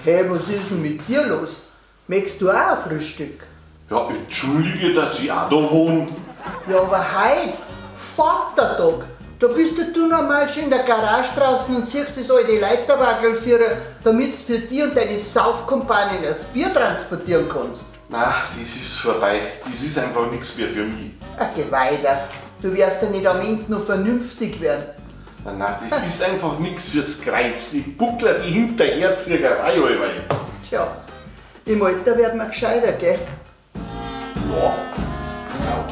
Hey, was ist denn mit dir los? Möchtest du auch ein Frühstück? Ja, entschuldige, dass ich auch da wohne. Ja, aber heute, Vatertag, da bist du normal schon in der Garage draußen und siehst das alte Leiterwagel führen, damit du für dich und deine Saufkompanen das Bier transportieren kannst. Na, das ist vorbei. Das ist einfach nichts mehr für mich. Ach, geh weiter. Du wirst ja nicht am Ende noch vernünftig werden. Nein, nein, das ist einfach nichts fürs Kreuz. Die Buckler, die Hinterherzieherei, allweil. Tja, im Alter wird man gescheiter, gell? Ja, genau.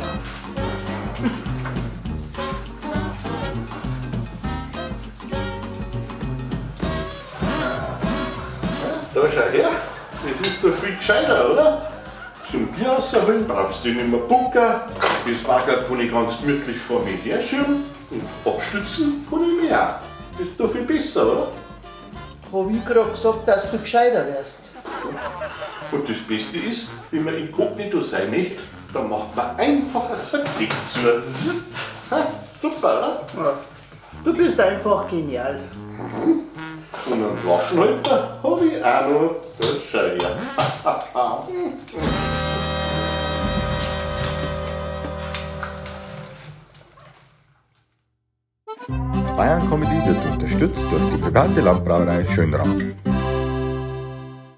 Da schau her, das ist doch viel gescheiter, oder? Zum Bier rausholen brauchst du nicht mehr bucken. Das Wagel kann ich ganz gemütlich vor mir herschieben und abstützen kann ich mich auch. Das ist doch viel besser, oder? Hab ich grad gesagt, dass du gescheiter wirst. Und das Beste ist, wenn man inkognito sein möchte, dann macht man einfach das Verdeck zu. Super, oder? Ja. Du bist einfach genial. Mhm. Und einen Flaschenhalter habe ich auch noch. Das schau her. Bayern Comedy wird unterstützt durch die private Landbrauerei Schönram.